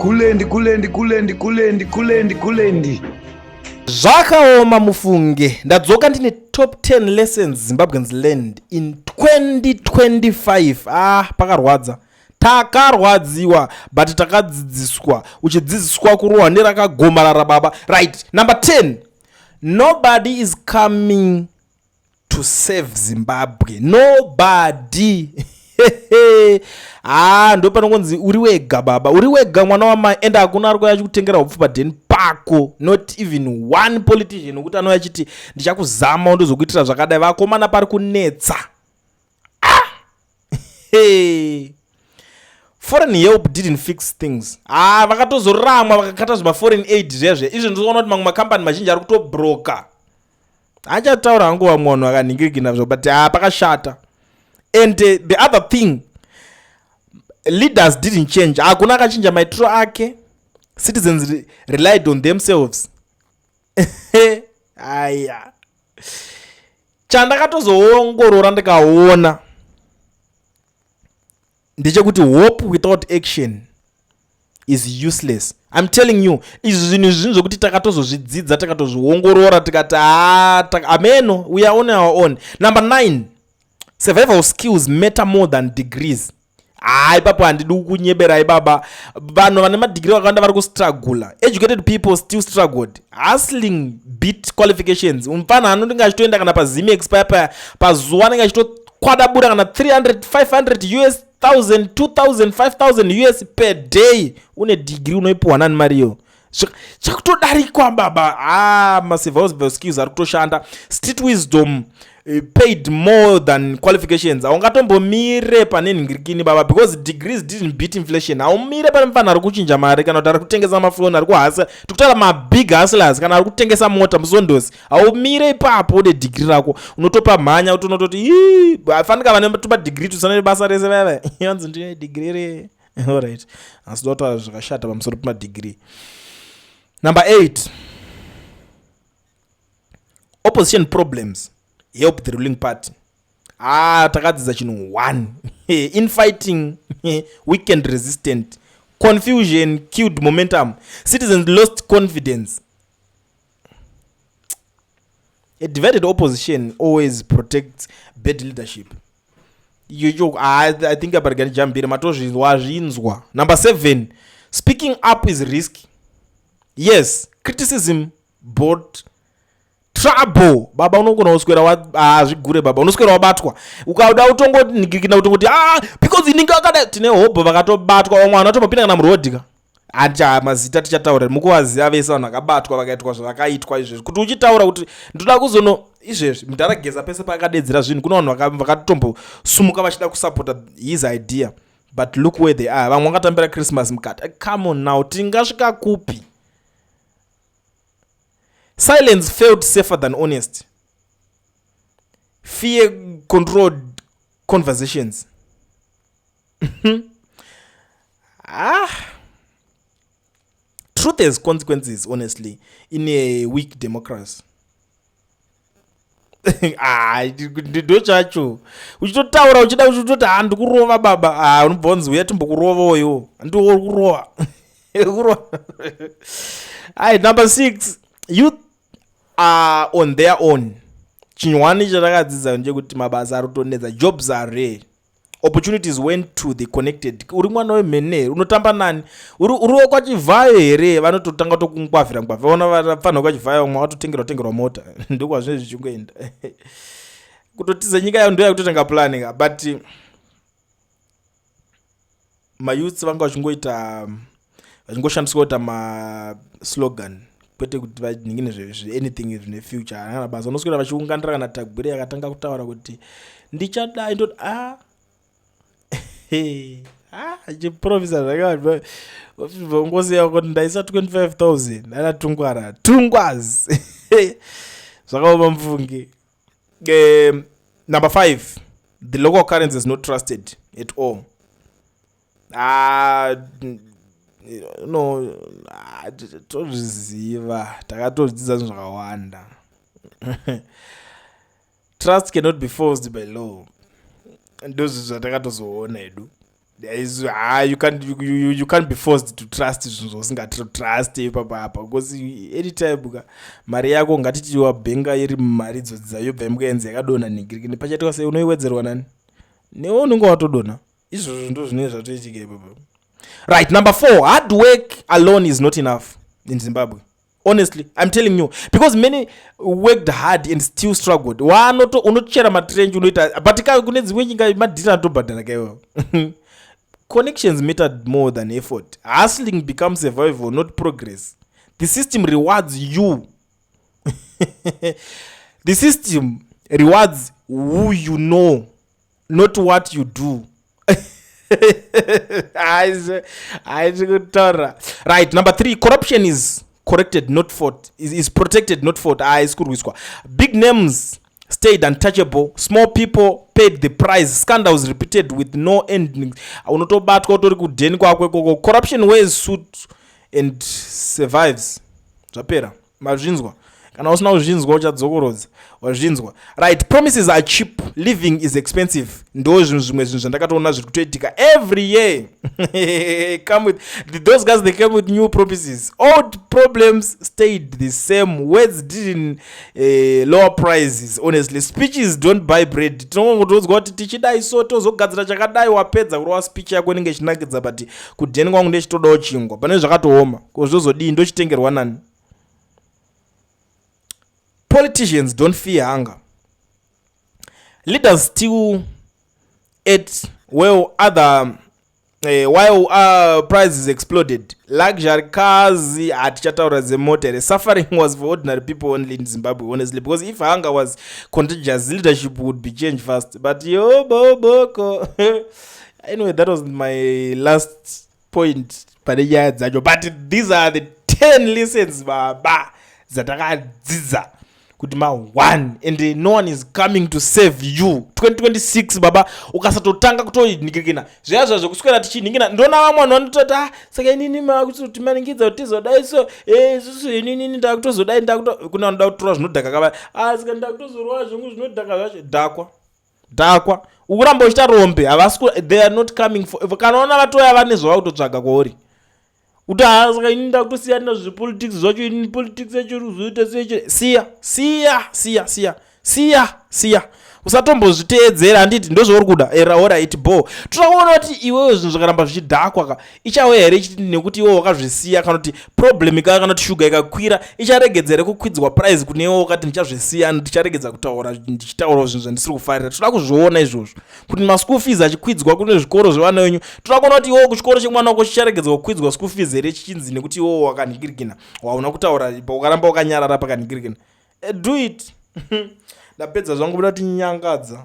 Kulendi, kulendi, kulendi, kulendi, kulendi, kulendi. Zvakaoma mufunge. Ndadzoka ndine top 10 lessons Zimbabweans learned in 2025. Ah, pakarwadza. Takarwadziwa, but takadzidziswa. Uchidzidziswa kurohwa nerakagomarara baba. Right, number 10. Nobody is coming to save Zimbabwe. Nobody. Ah, ndo panongonzi uri wega baba, uri wega mwana wamai, ende hakuna ari kuuya achikutengera hupfu padheni pako. Not even one politician wekuti anouya achiti ndichakuzama ndozokuitira zvakadai. Vakomana, pari kunetsa. Ah! Hey. Foreign help didn't fix things. Ah, vakatozoramwa, vakakata zvimaforeign aid zviya zviya izvo. Ndinoona kuti mamwe makambani mazhinji ari kutobroka. Achataura hangu vamwe vanhu vakanhingirikina zvo, but ha, pakashata. And the other thing, leaders didn't change. Hakuna akachinja maitiro ake. Citizens relied on themselves. Aya, chandakatozoongorora ndikaona ndechekuti hope without action is useless. I'm telling you, izvi zvinhu, zvinhu zvokuti takatozozvidzidza, takatozviongorora, tikati ha, ameno, we are on our own. Number 9, survival skills matter more than degrees. Hai, ipapo handidi kunyeberai baba. Vanhu vane madigiri vakawanda vari kustrugula. Educated people still struggled. Hustling beat qualifications. Mufana anonenge achitoenda kana paZimex paya paya, pazuva anenge achitokwadabura kana 300, 500 US, 1000, 2000, 5000 US per day. Une digiri, unoipiwa nani mariyo? Chakutodarikwa baba. Ah, masurvival skills ari kutoshanda. Street wisdom paid more than qualifications. Haungatombomire pane nhingirikini baba, because degrees didn't beat inflation. Haumire pane mufanhu ari kuchinja mari, kana kuti ari kutengesa mafoni, ari kuhasa, tikutaura mabig hustlers, kana ari kutengesa mota musondosi. Haumire ipapo une digiri rako. Unotopa mhanya kuti unototi fanika vane tumadigiri tusana nebasa rese vaya vanzi ndine digiri re. Alright, asi toda kutaura zvakashata pamusoro pemadigiri. Number 8, opposition problems help the ruling party. Ah, takadzidza chinhu one: infighting weakened resistance. Confusion killed momentum. Citizens lost confidence. A divided opposition always protects bad leadership. Ichocho, ah, I think aparigani jambiri matozvinzwa. Number 7, speaking up is risky. Yes, criticism brought trouble baba. Unogona kuswera, ah, zvigure baba, unoswera wabatwa. Ukada utongonhingirikina kutongoti, ah, because inenge akada, tine hobho vakatobatwa. Vamwe vanhu vatombopinda kana murodhi ka. Handicha mazita tichataura, mukuvaziva vese vanhu vakabatwa, vakaitwa zvavakaitwa izvezvi. Kuti uchitaura kuti ndoda kuzono izvezvi, mudharageza pese paakadedzera zvinhu, kuna vanhu vakatombosumuka vachida kusapota his idea, but look where they are. Vamwe vakatambira Christmas mukati. Come on now, tingasvika kupi? Silence felt safer than honest. Fear controlled conversations. Ah, truth has consequences, honestly, in a weak democracy. Ah, ndo chacho uchitotaura, uchida uchitoti, ha, ndikurova baba. Ah, unobva wanzi uya timbokurovawo, ndiwo kurova kurova. Ai, number 6, youth are on their own. Chinhwani chatakadzidza ndechekuti mabasa ari kutonetsa. Jobs are rare. Opportunities went to the connected. Uri mwana wemhene here? Unotamba nani? Uri wekwaChivhayo here? Vanototanga tokungwavhira ngwavhira. Ona vafanira kwaChivhayo, vamwe vatotengerwa tengerwa mota. Ndokwazvinenge zvichingoenda. Kutotiza nyika yayo ndo yakutotenga plan ka. But mayouths vanga vachingoita, vachingoshandiswa kuita maslogan, kwete kuti vaningine anything zvine future kana basa. Unoswera vachiunganira kana Tagwirei yakatanga kutaura kuti ndichadai, ndoti a ah, chiprofisa zvakangosiya kuti ndaisa 25 000 ana tungwara tungwazi. Zvakaoma mufungi. Number 5, the local currency is not trusted at all. Ah, no, ah, tozviziva, takatodzidza zvinhu zvakawanda. Trust cannot be forced by law. Ndozvi zvatakatozoona hedu. Ah, you can't be forced to trust zvinhu zvausingatrust ipapa apa, because anytime ka mari yako, ngatiti wabhenga iri mari idzodzi dzayobva imukaenzi yakadonha nhingirikini, pachaitwa sei? Unoiwedzerwa nani? Newe unenge watodonha. Izvozvo ndo zvinenge zvatoitika ipapa. Right, number four, hard work alone is not enough in Zimbabwe. Honestly, I'm telling you, because many worked hard and still struggled. Wanoto unochera matrench, unoita, but ka kune dzimwe nyika madhiri anotobhadhara kaiwawo. Connections mattered more than effort. Hustling becomes survival, not progress. The system rewards who you know, not what you do. Haisi kutaura. Right, number three, corruption is corrected, not fought, is protected, not fought. Haisi kurwiswa. Big names stayed untouchable, small people paid the price. Scandals repeated with no ending. Unotobatwa utori kudheni kwako ikoko. Corruption wears suit and survives. Zvapera. Mazvinzwa? Kana usina kuzvinzwa, uchadzokorodza. Wazvinzwa? Right, promises are cheap, living is expensive. Ndo zvinhu zvimwe zvinhu zvandakatoona zviri kutoitika. Every year come with those guys, they came with new promises. Old problems stayed the same. Words didn't lower prices. Honestly, speeches don't buy bread. Tinongotodzwa kuti tichidai so tozogadzira chakadai. Wapedza kurova speech yako, inenge ichinakidza, but kudheni kwangu ndechitodawo chingwa. Pane zvakatooma, ko zvozodii? Ndochitengerwa nani? Politicians don't fear hunger. Leaders still ate well other while prices exploded. Luxury cars, hatichataura dzemota here. Suffering was for ordinary people only in Zimbabwe, honestly, because if hunger was contagious, leadership would be changed fast. But yo boboko. Anyway, that was my last point pane nyaya dzacho, but these are the 10 lessons, baba, dzatakadzidza kuti ma1, and no one is coming to save you. 2026, baba, ukasatotanga kutonhingirikina zviya zva zvekuswera tichinhingina, ndona vamwe vanhu vanototi, "Ah, saka inini makutotimanikidza kuti tizodai so, isusu inini ndakutozodai, ndakuto." Kune vanoda kutora zvinodhaka kava. "Ah, saka ndakutozorova zvingu zvinodhaka zvacho." Dhakwa, dhakwa, ukuramba uchiita rombe. Havasi, they are not coming for. Kana ona vatoya vane zvavakutotsvaga kwauri kuti, "Ha, saka ini ndakutosiyana zvepolitics zvacho, ini politics yacho ruzoita secho." Siya, siya, siya, siya, siya, siya, usatombozviteedzera. Handiti ndozvauri kuda? Era, alright, bo toda kuti iwewe zvinhu zvakaramba zvichidhakwa ka, ichauya here ichiti nekuti iwe wakazvisiya? Kana kuti problem ka, kana kuti shuga ikakwira, icharegedza here kukwidzwa price kune iwe wakati, "Ndichazvisiya, ndicharegedza kutaura, ndichitaura zvinhu zvandisiri kufarira"? Toda kuzviona izvozvo, kuti maschool fees achikwidzwa kune zvikoro zvevana venyu, toda kuona kuti iwewo kuchikoro chemwana wako chicharegedzwa kukwidzwa school fees here, chichinzi nekuti iwewo wakanhingirikina, wauna kutaura, ukaramba wakanyarara pakanhingirikina. Do it. Ndapedza zvangu, buda kuti nyangadza.